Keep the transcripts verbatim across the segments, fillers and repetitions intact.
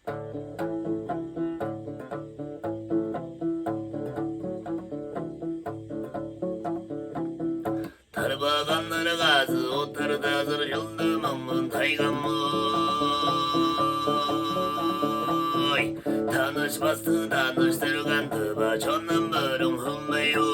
Тарбаганнар газы оттар дазыр чылды маңын тайган-ой. Таныш басты таныштырган тыва чонум бөрүң хымай-ой.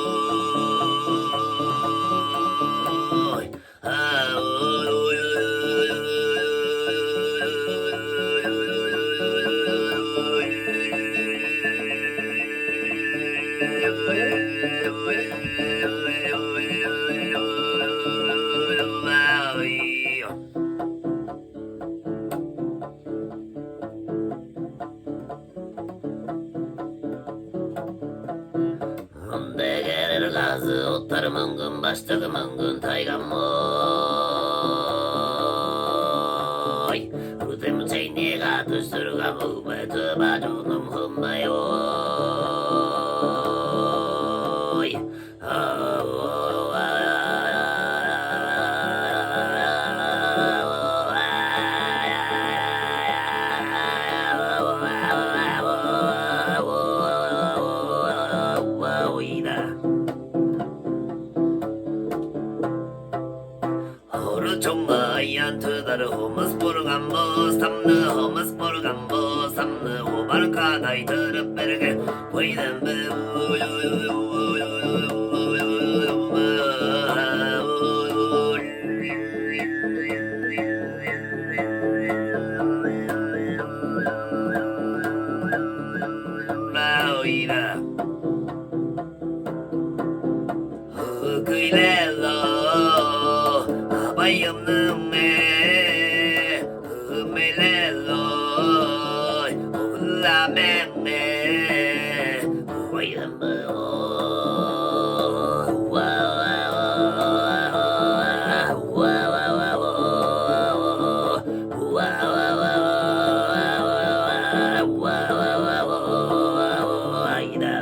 Ындыг эрер газы оттар мөңгүн, баштыг мөңгүн тайган-ой. Удум чейнек адыштырган, угбай тыва чонум хымай-ой. Ору чонга аян тыдар хомус бурган бо, самны хомус бурган бо, самны ховар кадай тырып берген. Бойдан бе Кыйлело, абайымның э, ымелелой, уламең э, уйымбы. Айда.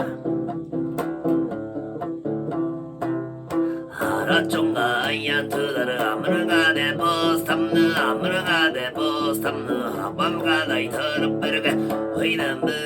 Ара чонга аян тыдар амырга деп бостамны, амырга деп бостамны, абамга дайтырып берген. Ойдан бе